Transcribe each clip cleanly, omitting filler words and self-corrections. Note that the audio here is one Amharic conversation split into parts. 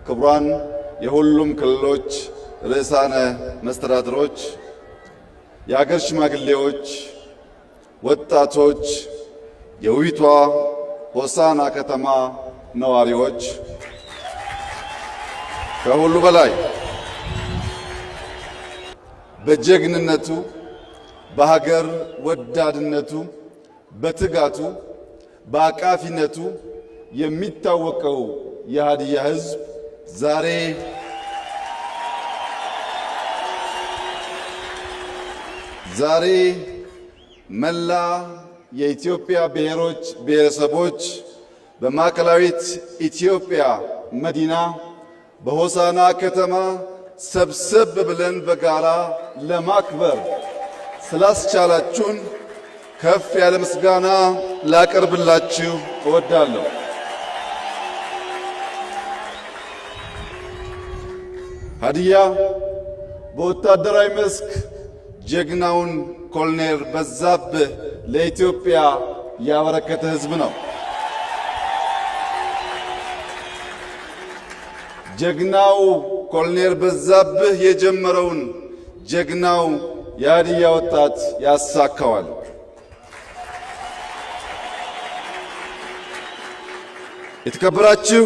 ክቡራን የሁሉም ክልሎች ርዕሳነ መስተዳድሮች፣ የአገር ሽማግሌዎች፣ ወጣቶች፣ የውቢቷ ሆሳና ከተማ ነዋሪዎች፣ ከሁሉ በላይ በጀግንነቱ፣ በሀገር ወዳድነቱ፣ በትጋቱ፣ በአቃፊነቱ የሚታወቀው የሀዲያ ሕዝብ ዛሬ ዛሬ መላ የኢትዮጵያ ብሔሮች ብሔረሰቦች በማዕከላዊት ኢትዮጵያ መዲና በሆሳና ከተማ ሰብሰብ ብለን በጋራ ለማክበር ስላስቻላችሁን ከፍ ያለ ምስጋና ላቀርብላችሁ እወዳለሁ። ሀዲያ በወታደራዊ መስክ ጀግናውን ኮሎኔል በዛብህ ለኢትዮጵያ ያበረከተ ሕዝብ ነው። ጀግናው ኮሎኔል በዛብህ የጀመረውን ጀግናው የሀዲያ ወጣት ያሳካዋል። የተከበራችሁ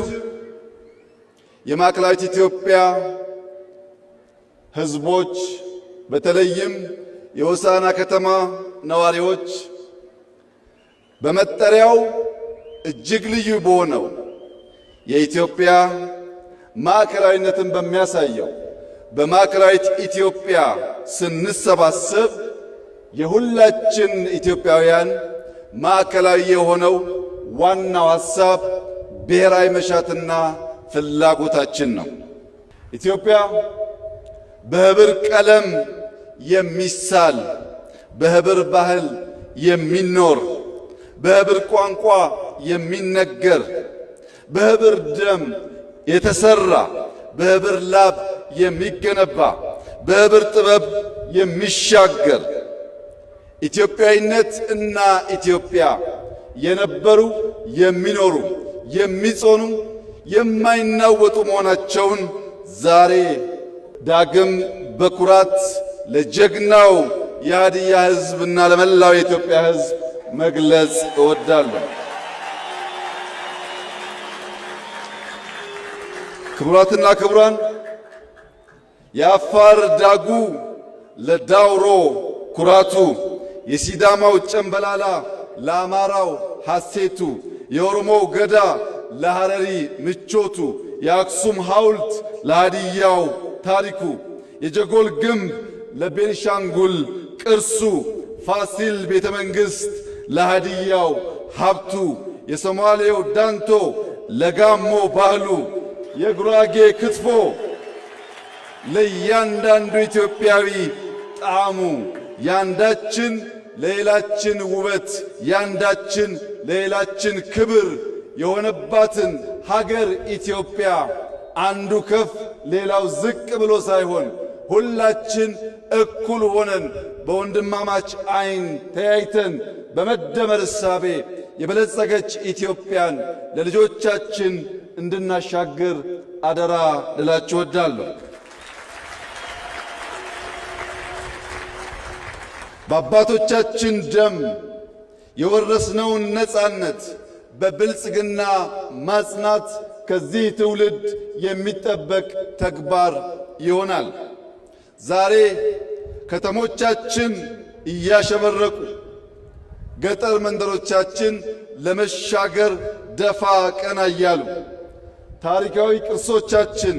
የማዕከላዊት ኢትዮጵያ ሕዝቦች በተለይም የሆሳዕና ከተማ ነዋሪዎች፣ በመጠሪያው እጅግ ልዩ በሆነው የኢትዮጵያ ማዕከላዊነትን በሚያሳየው በማዕከላዊት ኢትዮጵያ ስንሰባሰብ የሁላችን ኢትዮጵያውያን ማዕከላዊ የሆነው ዋናው ሐሳብ ብሔራዊ መሻትና ፍላጎታችን ነው። ኢትዮጵያ በህብር ቀለም የሚሳል፣ በህብር ባህል የሚኖር፣ በህብር ቋንቋ የሚነገር፣ በህብር ደም የተሰራ፣ በህብር ላብ የሚገነባ፣ በህብር ጥበብ የሚሻገር፣ ኢትዮጵያዊነት እና ኢትዮጵያ የነበሩ፣ የሚኖሩ፣ የሚጾኑ፣ የማይናወጡ መሆናቸውን ዛሬ ዳግም በኩራት ለጀግናው የሀዲያ ሕዝብና ለመላው የኢትዮጵያ ሕዝብ መግለጽ እወዳለሁ። ክቡራትና ክቡራን፣ የአፋር ዳጉ ለዳውሮ ኩራቱ፣ የሲዳማው ጨምበላላ ለአማራው ሐሴቱ፣ የኦሮሞው ገዳ ለሐረሪ ምቾቱ፣ የአክሱም ሐውልት ለሃዲያው ታሪኩ፣ የጀጎል ግንብ ለቤንሻንጉል ቅርሱ፣ ፋሲል ቤተ መንግሥት ለሃዲያው ሀብቱ፣ የሶማሌው ዳንቶ ለጋሞ ባህሉ፣ የጉራጌ ክትፎ ለእያንዳንዱ ኢትዮጵያዊ ጣዕሙ፣ ያንዳችን ለሌላችን ውበት፣ ያንዳችን ለሌላችን ክብር የሆነባትን ሀገር ኢትዮጵያ አንዱ ከፍ ሌላው ዝቅ ብሎ ሳይሆን ሁላችን እኩል ሆነን በወንድማማች ዓይን ተያይተን በመደመር እሳቤ የበለጸገች ኢትዮጵያን ለልጆቻችን እንድናሻግር አደራ ልላችሁ እወዳለሁ። በአባቶቻችን ደም የወረስነውን ነጻነት በብልጽግና ማጽናት ከዚህ ትውልድ የሚጠበቅ ተግባር ይሆናል። ዛሬ ከተሞቻችን እያሸበረቁ፣ ገጠር መንደሮቻችን ለመሻገር ደፋ ቀና እያሉ፣ ታሪካዊ ቅርሶቻችን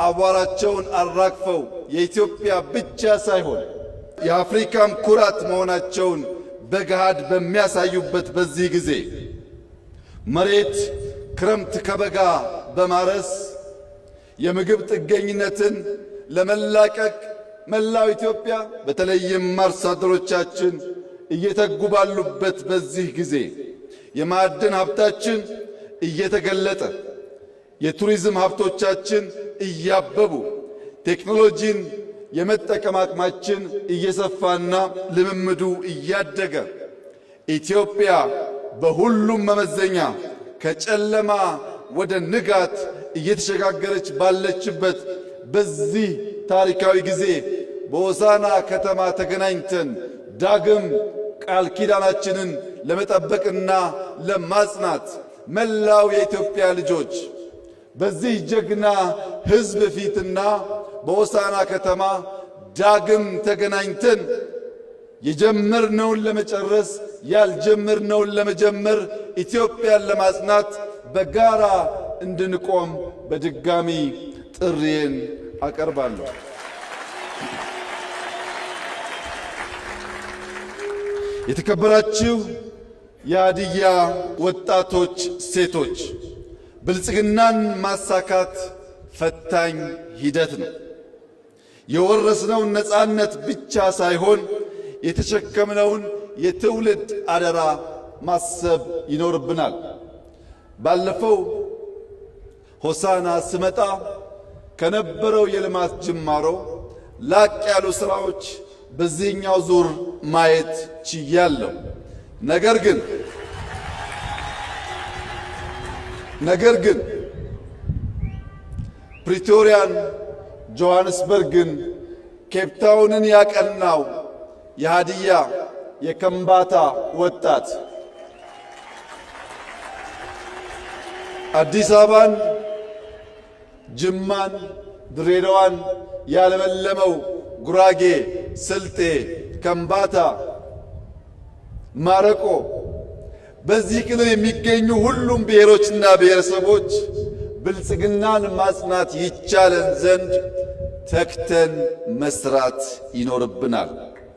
አቧራቸውን አራግፈው የኢትዮጵያ ብቻ ሳይሆን የአፍሪካም ኩራት መሆናቸውን በገሃድ በሚያሳዩበት በዚህ ጊዜ፣ መሬት ክረምት ከበጋ በማረስ የምግብ ጥገኝነትን ለመላቀቅ መላው ኢትዮጵያ በተለይም አርሶ አደሮቻችን እየተጉ ባሉበት በዚህ ጊዜ፣ የማዕድን ሀብታችን እየተገለጠ፣ የቱሪዝም ሀብቶቻችን እያበቡ፣ ቴክኖሎጂን የመጠቀም አቅማችን እየሰፋና ልምምዱ እያደገ፣ ኢትዮጵያ በሁሉም መመዘኛ ከጨለማ ወደ ንጋት እየተሸጋገረች ባለችበት በዚህ ታሪካዊ ጊዜ በሆሳዕና ከተማ ተገናኝተን ዳግም ቃል ኪዳናችንን ለመጠበቅና ለማጽናት መላው የኢትዮጵያ ልጆች በዚህ ጀግና ሕዝብ ፊትና በሆሳዕና ከተማ ዳግም ተገናኝተን የጀመርነውን ለመጨረስ፣ ያልጀመርነውን ለመጀመር፣ ኢትዮጵያን ለማጽናት በጋራ እንድንቆም በድጋሚ ጥሪዬን አቀርባለሁ። የተከበራችሁ የሀዲያ ወጣቶች፣ ሴቶች፣ ብልጽግናን ማሳካት ፈታኝ ሂደት ነው። የወረስነውን ነፃነት ብቻ ሳይሆን የተሸከምነውን የትውልድ አደራ ማሰብ ይኖርብናል። ባለፈው ሆሳና ስመጣ ከነበረው የልማት ጅማሮ ላቅ ያሉ ስራዎች በዚህኛው ዙር ማየት ችያለሁ። ነገር ግን ፕሪቶሪያን፣ ጆሐንስበርግን፣ ኬፕታውንን ያቀናው የሃዲያ የከምባታ ወጣት፣ አዲስ አበባን፣ ጅማን፣ ድሬዳዋን ያለመለመው ጉራጌ፣ ስልጤ፣ ከምባታ፣ ማረቆ፣ በዚህ ክልል የሚገኙ ሁሉም ብሔሮችና ብሔረሰቦች ብልጽግናን ማጽናት ይቻለን ዘንድ ተግተን መስራት ይኖርብናል።